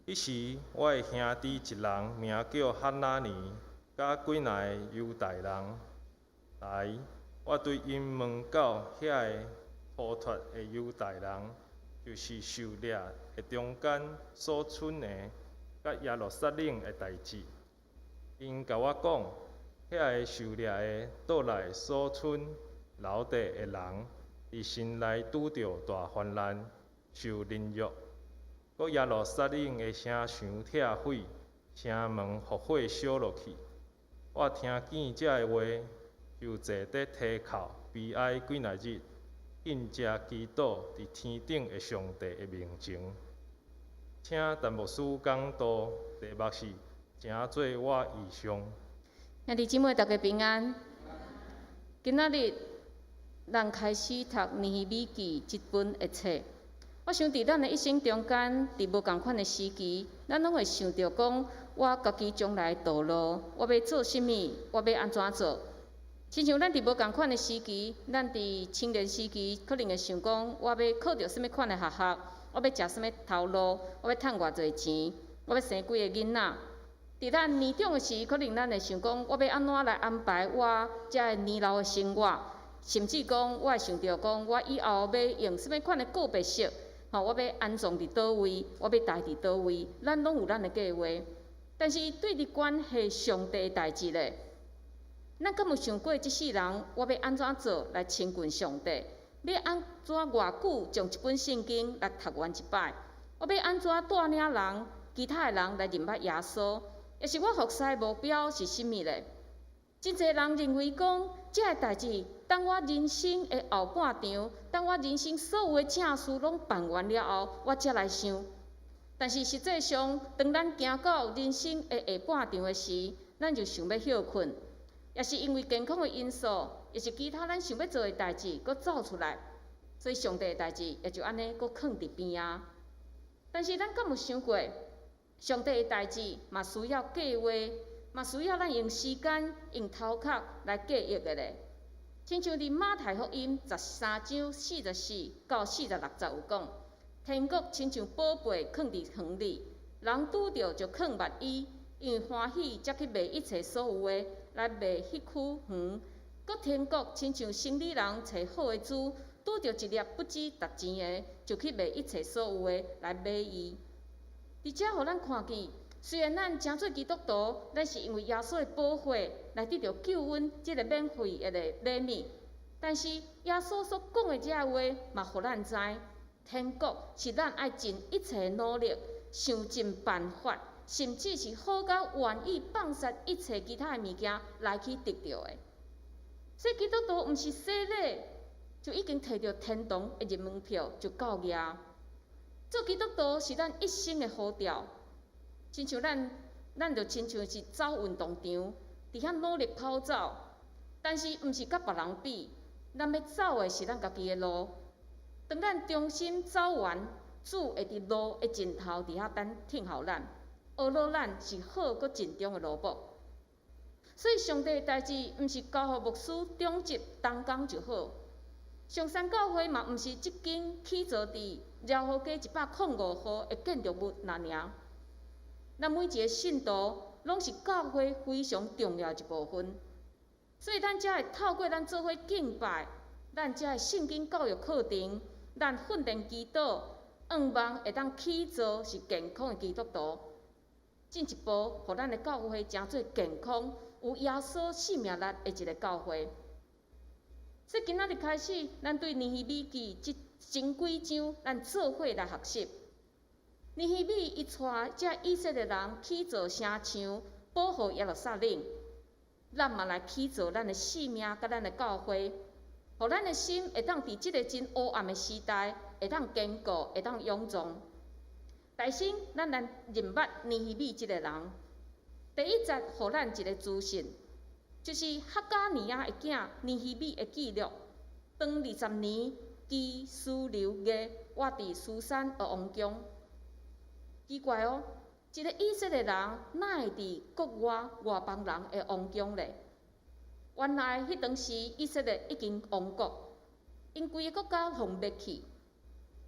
彼時，我的兄弟一人名叫哈拿尼，佮幾若个猶大人來，我對𪜶問到遐个逃脫的猶大人，就是受掠的中間所存的，佮耶路撒冷的代誌。𪜶共我講，遐个受掠的倒來所存留佇的人，佇城內拄著大患難，受凌辱。閣耶路撒冷的城牆拆毀，城門予火燒落去。我聽見這个話，就坐佇梯口悲哀幾若日，禁食祈禱佇天頂的上帝的面前。請陳牧師講道，題目是成做我異象。兄弟姊妹，大家平安。今仔日咱開始讀尼希米記這本的冊。我想佇咱的一生中間，佇無仝款的時期，咱攏會想著講，我家己將來道路，我欲做啥物，我欲按怎做。親像咱佇無仝款的時期，咱佇青年時期可能會想講，我欲考著啥物款的學校，我欲食啥物頭路，我欲趁偌濟錢，我欲生幾個囡仔。佇咱年長的時，可能咱會想講，我欲按怎來安排我這个年老的生活，甚至講我會想著講，我以後欲用啥物款的告別式，吼，我欲安葬佇佗位，我欲待佇佗位，咱攏有咱的計劃。但是對佇關係上帝的代誌咧，咱敢有想過這世人我欲按怎做來親近上帝？欲按怎偌久將一本聖經來讀完一擺？我欲按怎帶領人、其他的人來認捌耶穌？抑是我服侍的目標是啥物咧？真濟人認為講，這个代誌，等我人生的後半場，等我人生所有的正事攏辦完了後，我才來想。但是實際上，當咱行到人生的下半場的時，咱就想欲歇睏，抑是因為健康的因素，抑是其他咱想欲做的代誌，閣走出來，所以上帝的代誌也就按呢閣囥佇邊仔。但是咱敢有想過，上帝的代誌嘛需要計劃，嘛需要咱用時間、用頭殼來計劃的咧。親像佇馬太福音13章44到46節有講，天國親像寶貝囥佇園裡，人拄著就囥密伊，因為歡喜，才去賣一切所有的來買彼區園。閣天國親像生理人揣好的珠，拄著一粒不止值錢的，就去賣一切所有的來買伊。佇遮予咱看見，雖然咱成做基督徒，咱是因為耶穌的寶血來得著救恩，這个免費的禮物。但是耶穌所講的這个話，嘛予咱知，天國是咱愛盡一切努力，想盡辦法，甚至是好到願意放殺一切其他的物件來去得著的。所以基督徒毋是洗禮就已經提著天堂的入門票就夠額。做基督徒是咱一生的呼召，親像咱，咱就親像是走運動場，佇遐努力跑走，但是毋是佮別人比，咱欲走的是咱家己的路。當咱忠心走完，主會佇路的盡頭佇遐等聽候咱，呵咾咱是好閣盡忠的奴僕。所以上帝的代誌毋是交予牧師長執同工就好。上山教會嘛，毋是這間起造佇饒河街105號的建築物爾爾。咱每一个信徒攏是教會非常重要的一部分，所以咱才會透過咱做伙敬拜，咱這个聖經教育課程，咱訓練祈禱，向望會當起造是健康的基督徒，進一步，予咱的教會成做健康、有耶穌生命力的一个教會。所以今仔日開始，咱對尼希米記這前幾章，咱做伙來學習。尼希米伊帶這以色列人起造城牆，保護耶路撒冷。咱嘛來起造咱的生命，佮咱的教會，予咱的心會當佇這个真黑暗的時代，會當堅固，會當勇壯。首先，咱來認捌尼希米這个人。第一節，予咱一个資訊，就是哈加尼亞的囝尼希米的記錄。當20年基斯流月，我佇書珊的王宮。奇怪哦，一个以色列人哪會佇國外外邦人的王宮咧？原來彼當時以色列已經亡國，𪜶規个國家予滅去。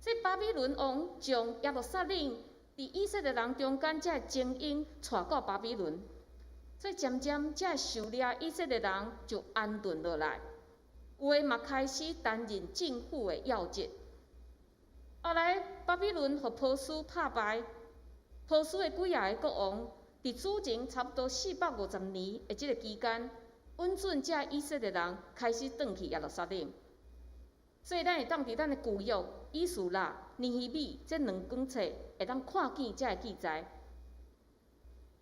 所以巴比倫王將耶路撒冷佇以色列人中間，這个精英帶到巴比倫，所以漸漸這个受掠以色列人就安頓落來，有的嘛開始擔任政府的要職。後來巴比倫予波斯拍敗，波斯的幾仔个國王，佇主前差不多450年的這个期間，允准這以色列人開始轉去耶路撒冷。所以咱會當佇咱的舊約以斯拉、尼希米這兩本冊會當看見這个記載。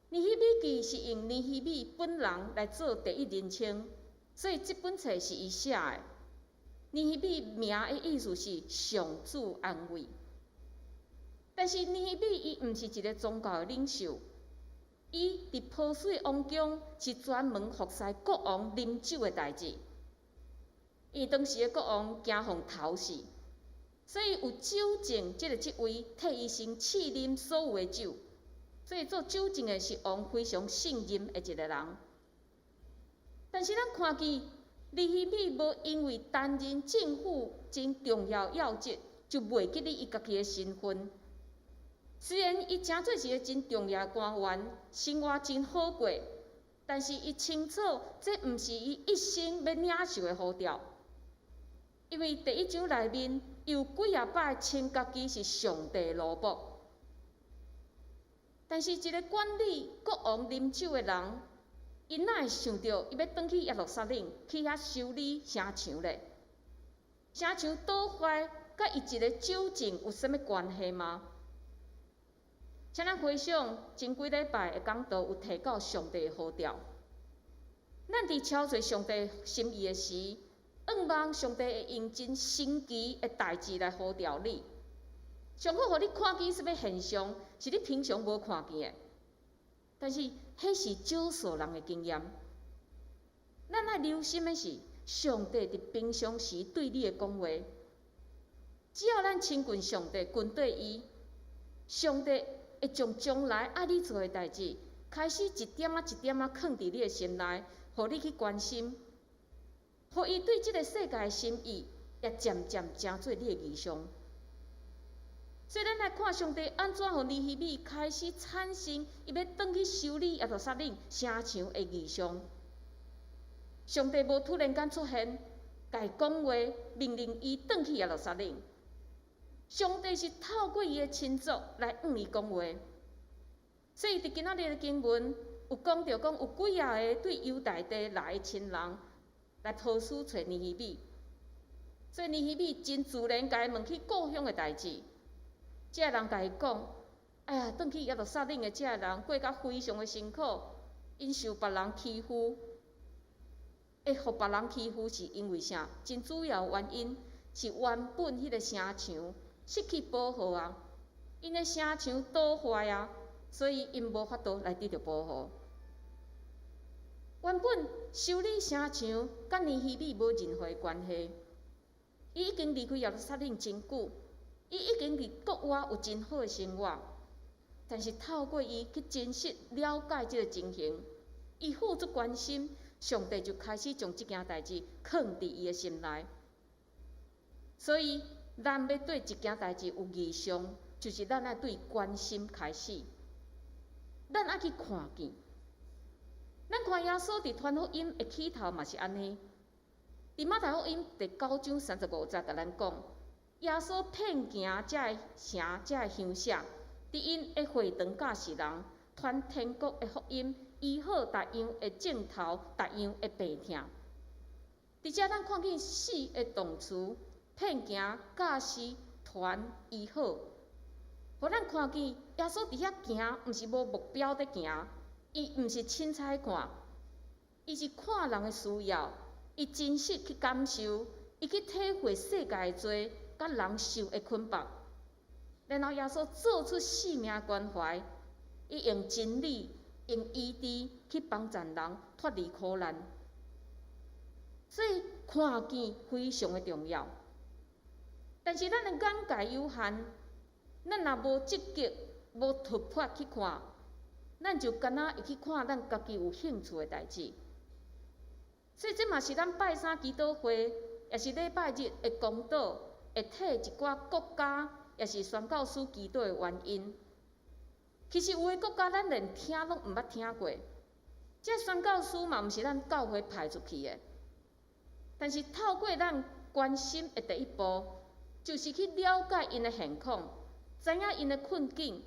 尼希米記是用尼希米本人來做第一人稱，所以這本冊是伊寫的。尼希米名的意思是上主安慰。但是尼希米伊毋是一个宗教的領袖，伊佇波斯的王宮是專門服侍國王啉酒的代誌。因為當時的國王驚予頭死，所以有酒政這个職位替伊先試啉所有的酒。所以做酒政的是王非常信任的一个人。但是咱看見尼希米無因為擔任政府真重要要職，就袂記得伊家己的身份。雖然伊誠做一个真重要的官員，生活真好過，但是伊清楚這毋是伊一生欲領受的呼召。因為第一章內面有幾仔擺稱家己是上帝奴僕，但是一个管理國王啉酒的人，伊哪會想著伊欲轉去耶路撒冷去遐修理城牆咧？城牆倒壞，佮伊一个酒政有啥物關係嗎？請咱回想前幾禮拜的講道有提到上帝的呼召，咱佇朝揣上帝心意的時，向望上帝會用真神奇的代誌來呼召你，上好予你看見啥物現象，是你平常無看見的。但是，彼是少數人的經驗。咱愛留心的是，上帝佇平常時對你的講話。只要咱親近上帝，跟綴伊，上帝會將將來愛你做的代誌，開始一點仔一點仔囥佇你的心內，予你去關心。予伊對這个世界的心意，也漸漸成做你的異象。所以，咱來看上帝按怎予尼希米開始產生伊欲轉去修理耶路撒冷城牆的異象。上帝無突然間出現，共伊講話，命令伊轉去耶路撒冷。上帝是透過伊的親屬來向伊講話。所以，佇今仔日的經文有講著講，有幾仔个對猶大地來的親人來波斯揣尼希米，所以尼希米真自然共伊問起故鄉的代誌。這个人共伊講：哎呀，轉去耶路撒冷的這个人過甲非常的辛苦，𪜶受別人欺負。會予別人欺負是因為啥？真主要原因是原本彼个城牆失去保護啊，𪜶的城牆倒壞啊，所以𪜶無法度來得著保護。原本修理城牆佮尼希米無任何關係，伊已經離開耶路撒冷真久，伊已經佇國外有真好的生活，但是透過伊去真實了解這个情形，伊付出關心，上帝就開始將這件代誌囥佇伊的心內。所以，咱欲對一件代誌有異象，就是咱愛對關心開始，咱愛去看見。咱看耶穌佇傳福音的起頭嘛是按呢。佇馬太福音第9章35節共咱講，耶穌遍行這个城、這个鄉舍，佇𪜶的會堂教示人，傳天國的福音，醫好逐樣的症頭、逐樣的病疼。佇遮咱看見四个動詞：遍行、教示、傳、醫好。予咱看見耶穌佇遐行，毋是無目標佇行。伊毋是凊彩看，伊是看人的需要，伊真實去感受，伊去體會世界的罪，佮人受的捆綁。然後耶穌做出性命關懷，伊用真理、用醫治去幫助人脫離苦難。所以看見非常的重要。但是咱的眼界有限，咱若無積極、無突破去看，咱就干焦會去看咱家己有興趣的代誌。所以這嘛是咱拜三祈禱會，抑是禮拜日的講道，會替一寡國家，抑是宣教師祈禱的原因。其實有的國家咱連聽攏毋捌聽過，這宣教師嘛毋是咱教會派出去的，但是透過咱關心的第一步，就是去了解𪜶的現況，知影𪜶的困境，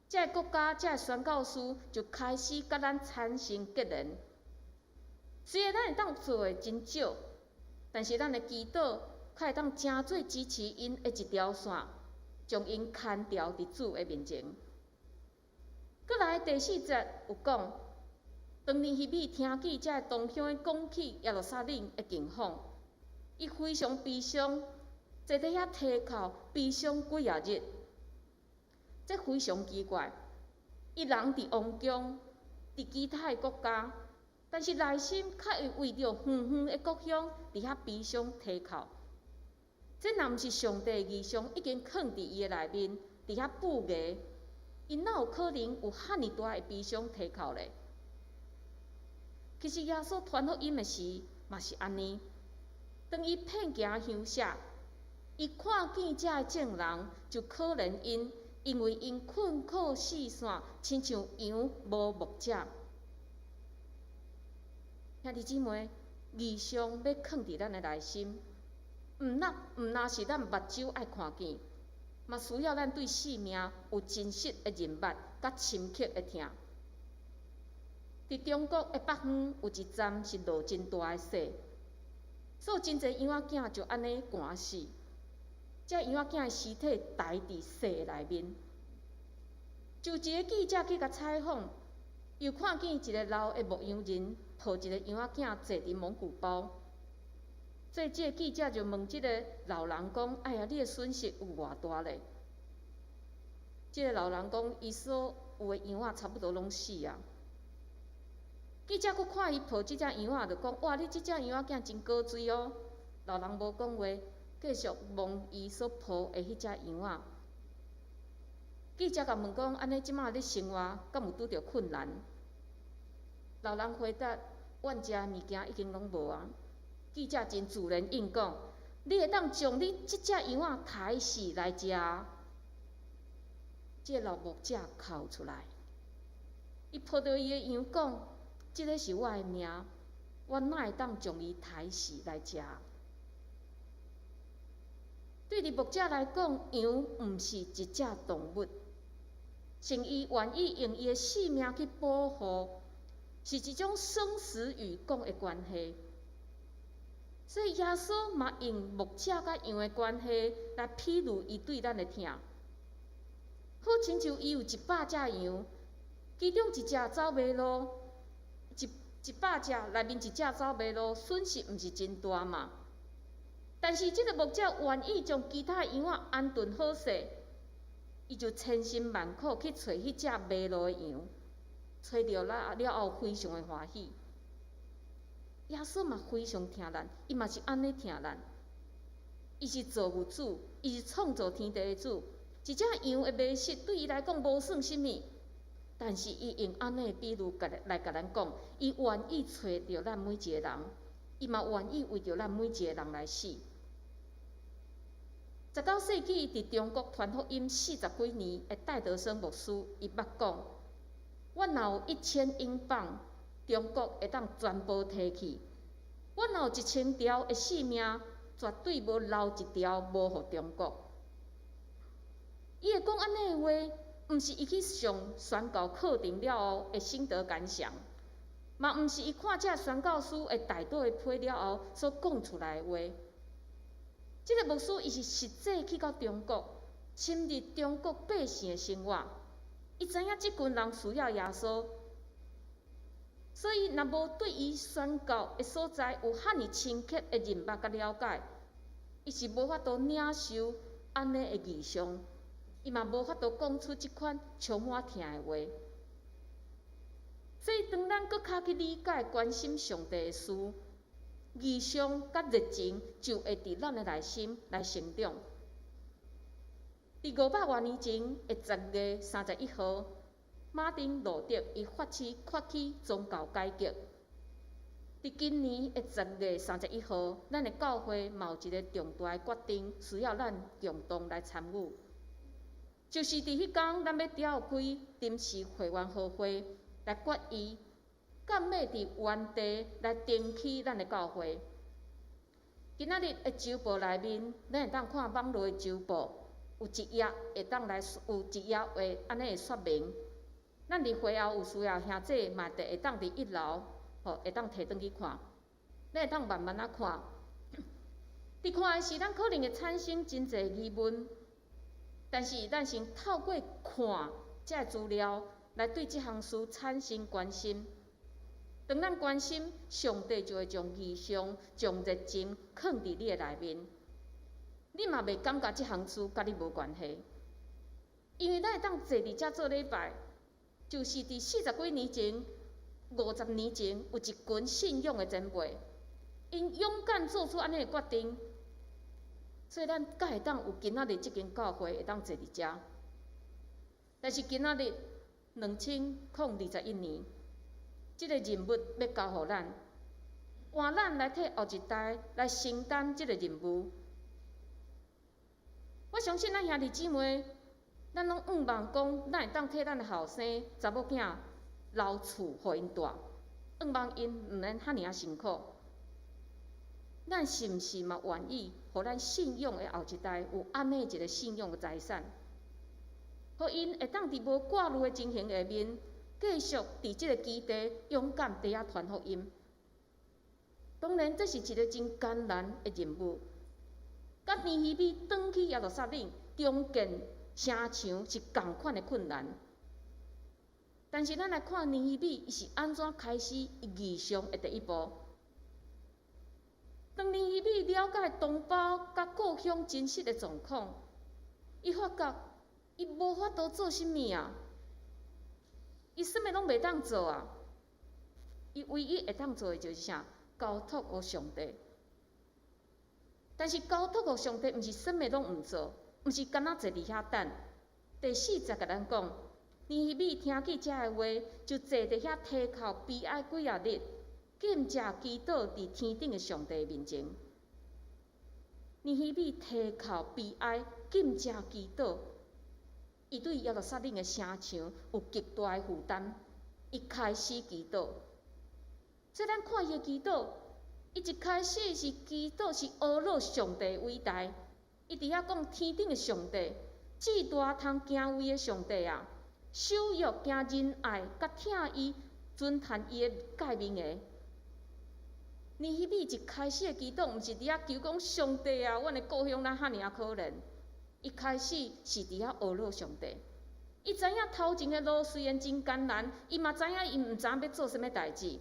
這个國家、這个宣教師就開始佮咱產生結連。雖然咱會當做的真少，但是咱的祈禱較會當成做支持𪜶的一條線，將𪜶牽牢佇主的面前。閣來第四節有講，當尼希米聽見這个同鄉講起耶路撒冷的境況，伊非常悲傷，坐佇遐啼哭，悲傷幾仔日。這非常奇怪，伊人佇王宮，佇其他的國家，但是內心卻會為著遠遠的故鄉佇遐悲傷啼哭。這若毋是上帝的異象已經囥佇伊的內面，佇遐布藝，伊哪有可能有遐爾大的悲傷啼哭咧？其實耶穌傳福音的時，嘛是按呢。當伊遍行鄉社，伊看見遮的眾人，就可憐𪜶，因為𪜶困苦四散，親像羊無牧者。兄弟姊妹，異象欲囥佇咱的內心，毋若是咱目睭愛看見，嘛需要咱對生命有真實的認捌，佮深刻的疼。佇中國的北方有一站是落真大的雪，所以真濟羊仔囝就按呢寒死。這羊仔囝的屍體埋佇雪的內面。就一个記者去共採訪，又看見一个老的牧羊人抱一个羊仔囝坐佇蒙古包。所以這个記者就問這个老人講：“哎呀，你的損失有偌大咧？”這个老人講：“伊所有的羊仔差不多攏死啊。”記者閣看伊抱這隻羊仔，就講：“哇，你這隻羊仔囝真古錐哦。”老人無講話，繼續摸伊所抱的彼隻羊仔。記者共問講：“按呢這馬你生活敢有拄著困難？”老人回答：“阮遮物件已經攏無啊。”記者真自然應講：“你會當將你這隻羊仔刣死來食？”這个老牧者哭出來，伊抱著伊的羊講：“這个是我的命，我哪會當將伊刣死來食？”對佇牧者來講，羊毋是一隻動物，是伊願意用伊的性命去保護，是一種生死與共的關係。所以耶穌嘛用牧者佮羊的關係來比喻伊對咱的疼。好親像伊有100隻羊，其中一隻走迷路，100隻內面一隻走迷路，損失毋是真大嘛？但是這个牧者願意將其他羊仔安頓好勢，伊就千辛萬苦去揣彼隻迷路的羊，揣著了了後非常的歡喜。耶穌嘛非常疼咱，伊嘛是按呢疼咱。伊是造物主，伊是創造天地的主。一隻羊的迷失對伊來講無算啥物，但是伊用按呢的比喻來共咱講，伊願意揣著咱每一个人，伊嘛願意為著咱每一个人來死。19世紀佇中國傳福音四十幾年的戴德生牧師，伊捌講：“我若有1000英鎊，中國會當全部提去；我若有1000條的性命，絕對無留一條無予中國。”伊會講按呢的話，毋是伊去上宣教課程了後的心得感想，嘛毋是伊看這宣教師的代禱的批了後所講出來的話。這个牧師伊是實際去到中國，深入中國百姓的生活，伊知影這群人需要耶穌，所以若無對伊宣教的所在有遐爾深刻的認捌佮了解，伊是無法度領受按呢的異象，伊嘛無法度講出這款充滿疼的話。所以，當咱閣較去理解、關心上帝的事，異象佮熱情就會佇咱的內心來成長。佇500外年前的10月31號，馬丁路德伊發起發起宗教改革。佇今年的10月31號，咱的教會嘛有一个重大的決定，需要咱共同來參與。就是佇彼工，咱欲召開臨時會員和會來決議，敢欲佇原地來重啟咱的教會。今仔日的週報內面，咱會當看網路的週報，有一頁會當來有一頁會按呢的說明。咱佇會後有需要兄姊嘛，會當佇一樓，吼，會當提轉去看。咱會當慢慢仔看。佇看的時，咱可能會產生真濟疑問，但是咱先透過看這个資料，來對這項事產生關心。當咱關心，上帝就會將異象、將熱情囥佇你的內面。你嘛袂感覺這項事佮你無關係，因為咱會當坐佇遮做禮拜，就是佇四十幾年前、50年前，有一群信仰的前輩，𪜶勇敢做出按呢的決定，所以咱才會當有今仔日這間教會會當坐佇遮。但是今仔日2021年，這个任務欲交予咱，換咱來替後一代來承擔這个任務。我相信咱兄弟姊妹，咱攏向望講，咱會當替咱的後生查某囝留厝予𪜶蹛，向望𪜶毋免遐爾仔辛苦。咱是毋是嘛願意，予咱信仰的後一代有按呢一个信仰的財產，予𪜶會當佇無掛慮的情形下面，繼續佇這个基地勇敢佇遐傳福音。當然，這是一个真艱難的任務。佮尼希米轉去耶路撒冷重建城牆是仝款的困難。但是咱來看尼希米，伊是按怎開始伊異象的第一步。當尼希米了解同胞佮故鄉真實的狀況，伊發覺伊無法度做啥物啊！伊啥物攏袂當做啊！伊唯一會當做的就是啥？交託予上帝。但是交託予上帝，毋是啥物攏毋做，毋是干焦坐佇遐等。第四節共咱講，尼希米聽見這个話，就坐佇遐低頭悲哀幾仔日，禁食祈禱佇天頂的上帝面前。尼希米低頭悲哀，禁食祈禱，伊對耶路撒冷的城牆有極大的負擔，伊開始祈禱。所以咱看伊的祈禱，伊一開始是祈禱是呵咾上帝偉大，伊佇遐講天頂的上帝，至大通敬畏的上帝啊，守約行仁愛，佮疼伊、遵行伊的誡命的。尼希米一開始的祈禱，毋是佇遐求講上帝啊，阮的故鄉哪遐爾仔可憐。伊開始是佇遐呵咾上帝。伊知影頭前的路雖然真艱難，伊嘛知影伊毋知影欲做啥物代誌，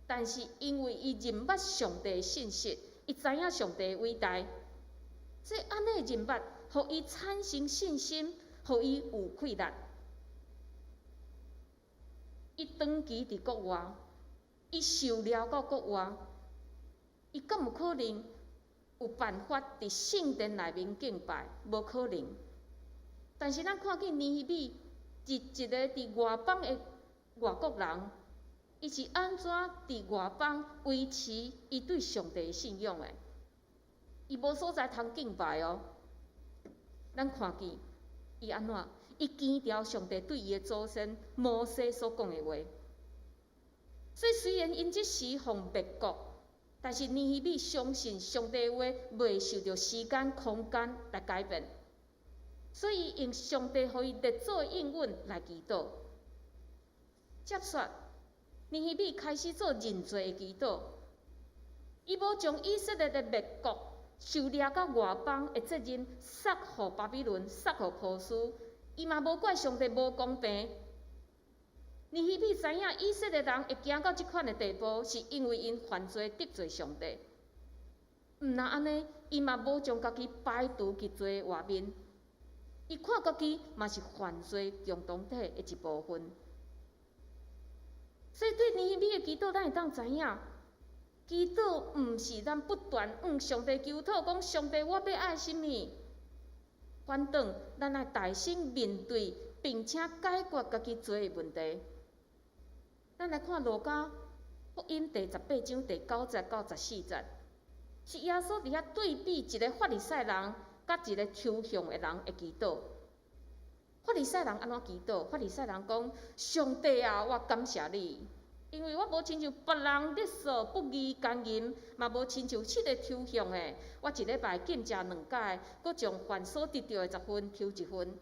但是因為伊認捌上帝的信實，伊知影上帝的偉大，所以按呢認捌，予伊產生信心，予伊有氣力。伊長期佇國外，伊受掠到國外，伊敢有可能有辦法佇聖殿內面敬拜？無可能。但是咱看見尼希米是一个佇外邦的外國人，伊是按怎佇外邦維持伊對上帝的信仰的？伊無所在通敬拜哦。咱看見伊按怎？伊堅牢上帝對伊的祖先摩西所講的話。所以雖然𪜶這時予滅國，但是尼希米相信上帝的話袂受著時間空間來改變，所以用上帝予伊列祖的應允來祈禱。接續，尼希米開始做認罪的祈禱，伊無將以色列的滅國、受掠到外邦的責任捒予巴比倫、捒予波斯，伊嘛無怪上帝無公平。尼希米知影以色列人會行到這款的地步，是因為𪜶犯罪得罪上帝。毋但按呢，伊嘛無將家己排除佇罪外面，伊看家己嘛是犯罪共同體的一部分。所以對尼希米的祈禱，咱會當知影，祈禱毋是咱不斷向上帝求討，講上帝我欲愛啥物。反轉，咱愛大聲面對，並且解決家己罪的問題。咱來看路加福音第18章第9節到14節，是耶穌佇遐對比一个法利賽人佮一个抽象的人的祈禱。法利賽人按怎祈禱？法利賽人講：上帝啊，我感謝你，因為我無親像別人勒索、不義、姦淫，嘛無親像這个抽象的。我一禮拜禁食兩擺，閣將凡所得著的十分抽一分。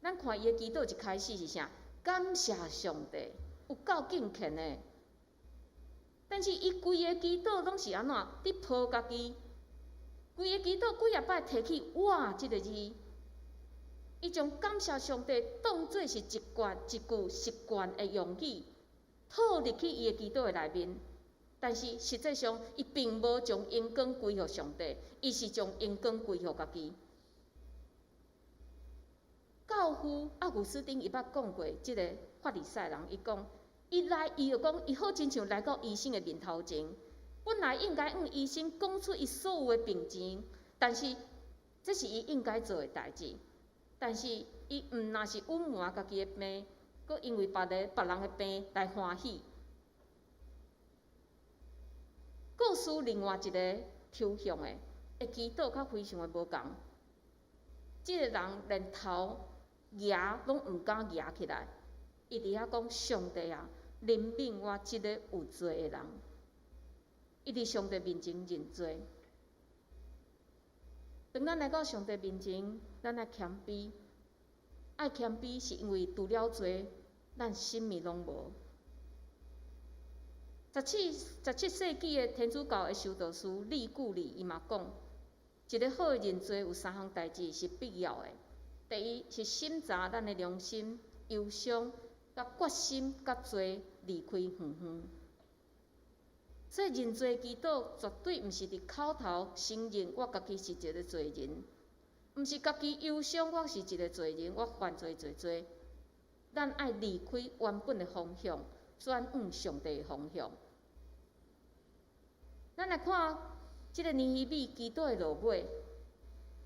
咱看伊的祈禱一開始是啥？感謝上帝，有夠敬虔的。但是伊規个祈禱攏是按怎？佇抱家己。規个祈禱幾仔擺提起“我”這个字，伊將感謝上帝當做是一貫一句習慣的用語，套入去伊的祈禱的內面。但是實際上，伊並無將榮光歸予上帝，伊是將榮光歸予家己。教父奧古斯丁伊捌講過，這个法利賽人，伊講，伊來，伊就講，伊好親像來到醫生的面頭前，本來應該向醫生講出伊所有的病情，但是這是伊應該做的代誌。但是伊毋但是隱瞞家己的病，閣因為別个別人的病來歡喜。故事另外一个抽象的，會祈禱較非常的無仝。這个人連頭舉攏毋敢舉起來，伊佇遐講：上帝啊，憐憫我這个有罪的人。伊佇上帝面前認罪。當咱來到上帝面前，咱愛謙卑，愛謙卑是因為除了罪，咱啥物攏無。17世紀的天主教的修道士利古里伊嘛講，一个好的認罪有三項代誌是必要的。第一是審查咱的良心、憂傷、佮決心、佮罪離開遠遠。所以認罪祈禱絕對毋是佇口頭承認我家己是一个罪人，毋是家己憂傷我是一个罪人，我犯罪濟濟。咱愛離開原本的方向，轉往上帝的方向。咱來看這个尼希米祈禱的落尾，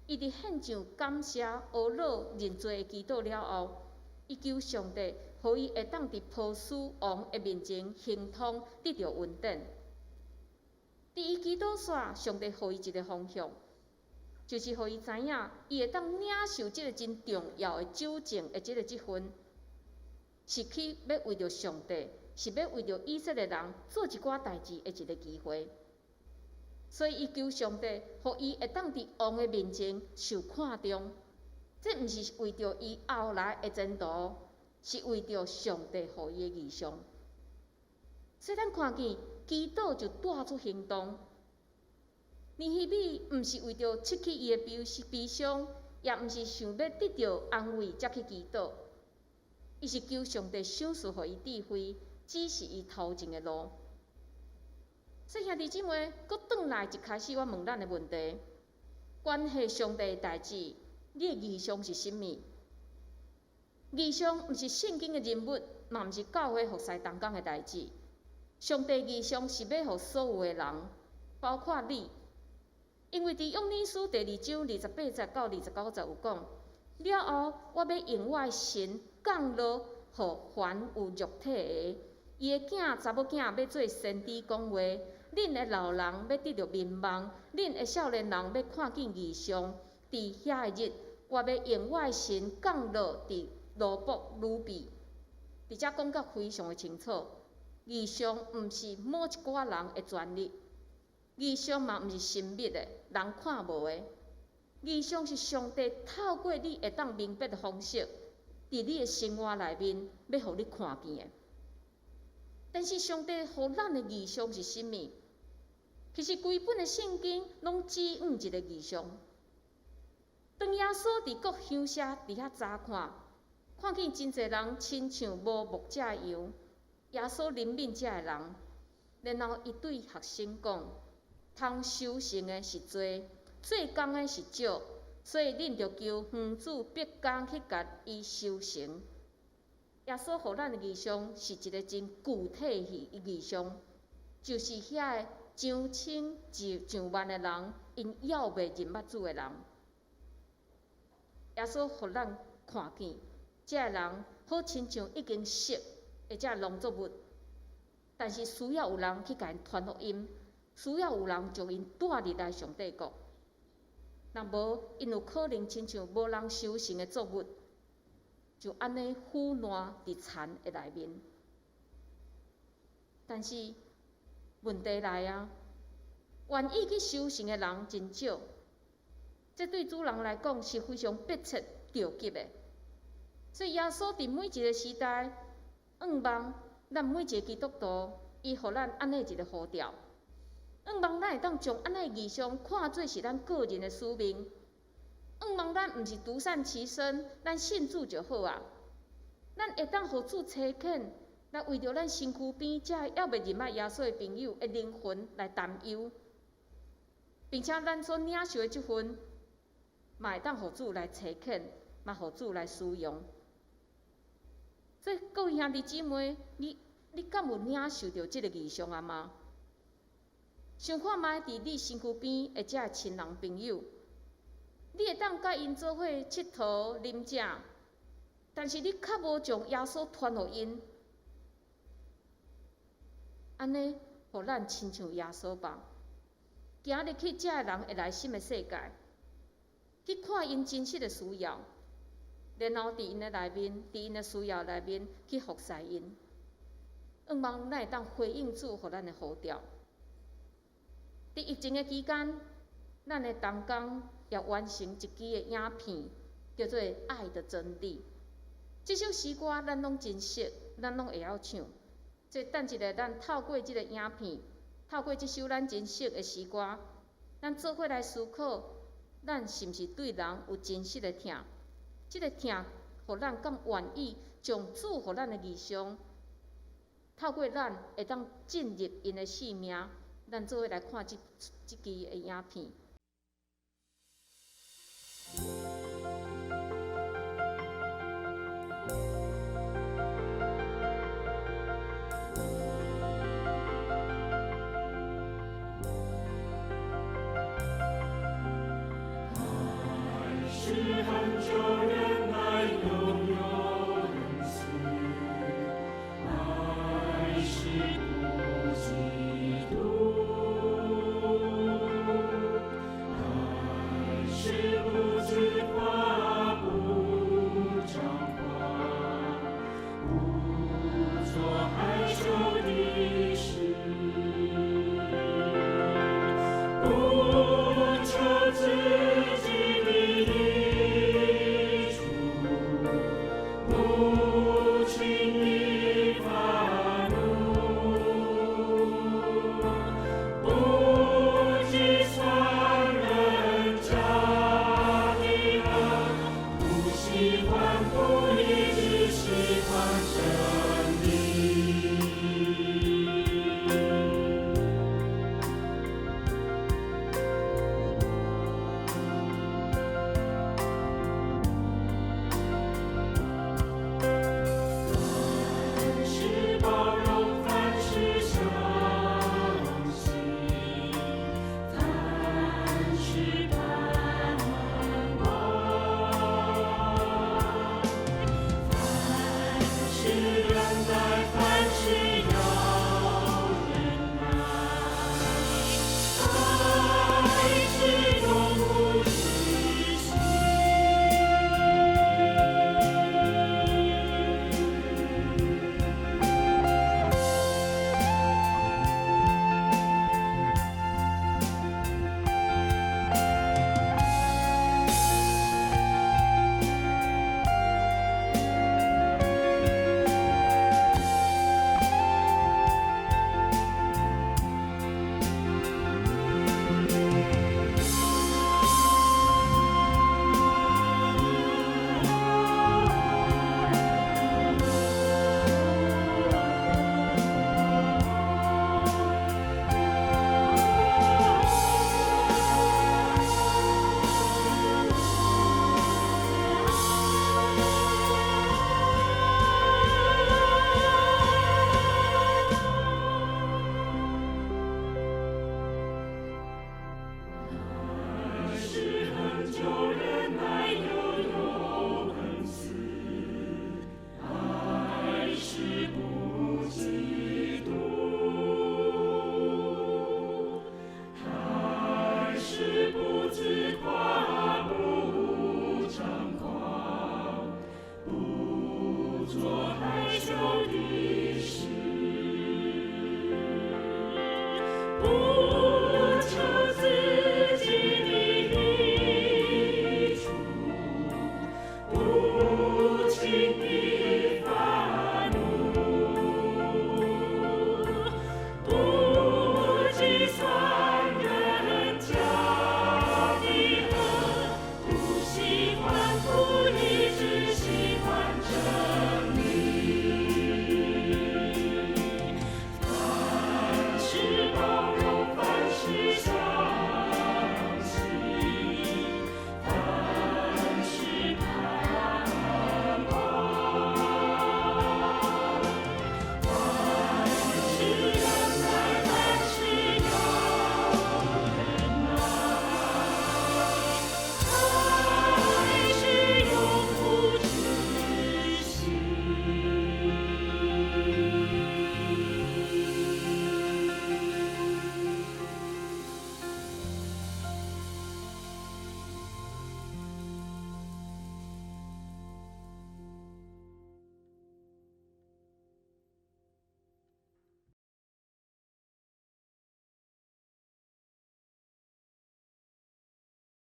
伊佇獻上感謝、懊惱、認罪的祈禱了後，伊求上帝，予伊會當佇波斯王的面前亨通得著恩典。佇伊祈禱煞，上帝予伊一个方向，就是予伊知影，伊會當領受這个真重要的酒政的這个職分，是去欲為著上帝，是欲為著以色列人做一寡代誌的一个機會。所以伊求上帝，予伊會當佇王的面前受看重。這毋是為著伊後來的前途，是為著上帝予伊的異象。所以咱看見祈禱就帶出行動。尼希米毋是為著拭去伊的悲悲傷，也毋是想欲得著安慰才去祈禱。伊是求上帝賞賜予伊智慧，指示伊頭前的路。所以兄弟姊妹，閣轉來一開始我問咱的問題：關係上帝的代誌，你的異象是啥物？異象毋是聖經的人物，嘛毋是教會服侍同工的代誌。上帝異象是欲予所有的人，包括你。因為佇約珥書第二章28節到29節有講，了後我欲用我的神降落予凡有肉體的，伊的囝查某囝欲做先知講話，恁的老人欲得著眠夢，恁的少年人欲看見異象。佇遐个日，我欲用我的神降落佇羅卜呂比。佇遮講甲非常的清楚，異象毋是某一寡人的權利，異象嘛毋是神秘的，人看無的。異象是上帝透過你會當明白的方式，佇你的生活內面，欲予你看見的。但是上帝予咱的異象是啥物？其實規本的聖經攏指向一个異象。當耶穌佇各鄉社佇遐查看，看見真濟人親像無牧者的羊，耶穌憐憫這个人，然後伊對學生講：通收成的是濟，做工的是少，所以恁著求園主派工去共伊收成。耶穌予咱的異象是一个真具體的異象，就是遐个上千上上萬的人，𪜶猶未認捌主的人。耶穌予咱看見，這个人好親像已經熟的這農作物，但是需要有人去共𪜶傳福音，需要有人將𪜶帶入來上帝國。若無，𪜶有可能親像無人收成的作物，就按呢腐爛佇田的內面。但是問題來啊，願意去收成的人真少，這對主人來講是非常迫切著急的。所以耶穌佇每一個時代，向望咱每一個基督徒，伊予咱按呢一個呼召。向望咱會當將按呢異象看做是咱個人的使命。向望咱毋是獨善其身，咱信主就好啊。咱會當予主差遣，來為著咱身軀邊遮猶未認捌耶穌的朋友的靈魂來擔憂，並且咱所領受的這份，嘛會當予主來差遣，嘛予主來使用。所以各位兄弟姊妹，你敢有領受著這个異象啊嗎？想看覓佇你身軀邊的這个親人朋友，你會當佮𪜶做伙𨑨迌、啉食，但是你較無將耶穌傳予𪜶，按呢，予咱親像耶穌吧。行入去這个人的內心的世界，去看𪜶真實的需要，然後佇𪜶的內面，佇𪜶的需要內面去服侍𪜶。向望咱會當回應主予咱的呼召。佇疫情的期間，咱的同工也完成一支的影片，叫做《愛的真理》。這首詩歌咱攏真熟，咱攏會曉唱。所以等一下，咱透過這个影片，透過這首咱真熟的詩歌，咱做伙來思考，咱是毋是對人有真實的疼？這个疼，予咱敢願意將主予咱的異象，透過咱會當進入𪜶的生命。咱做伙來看這支的影片。愛是恆久。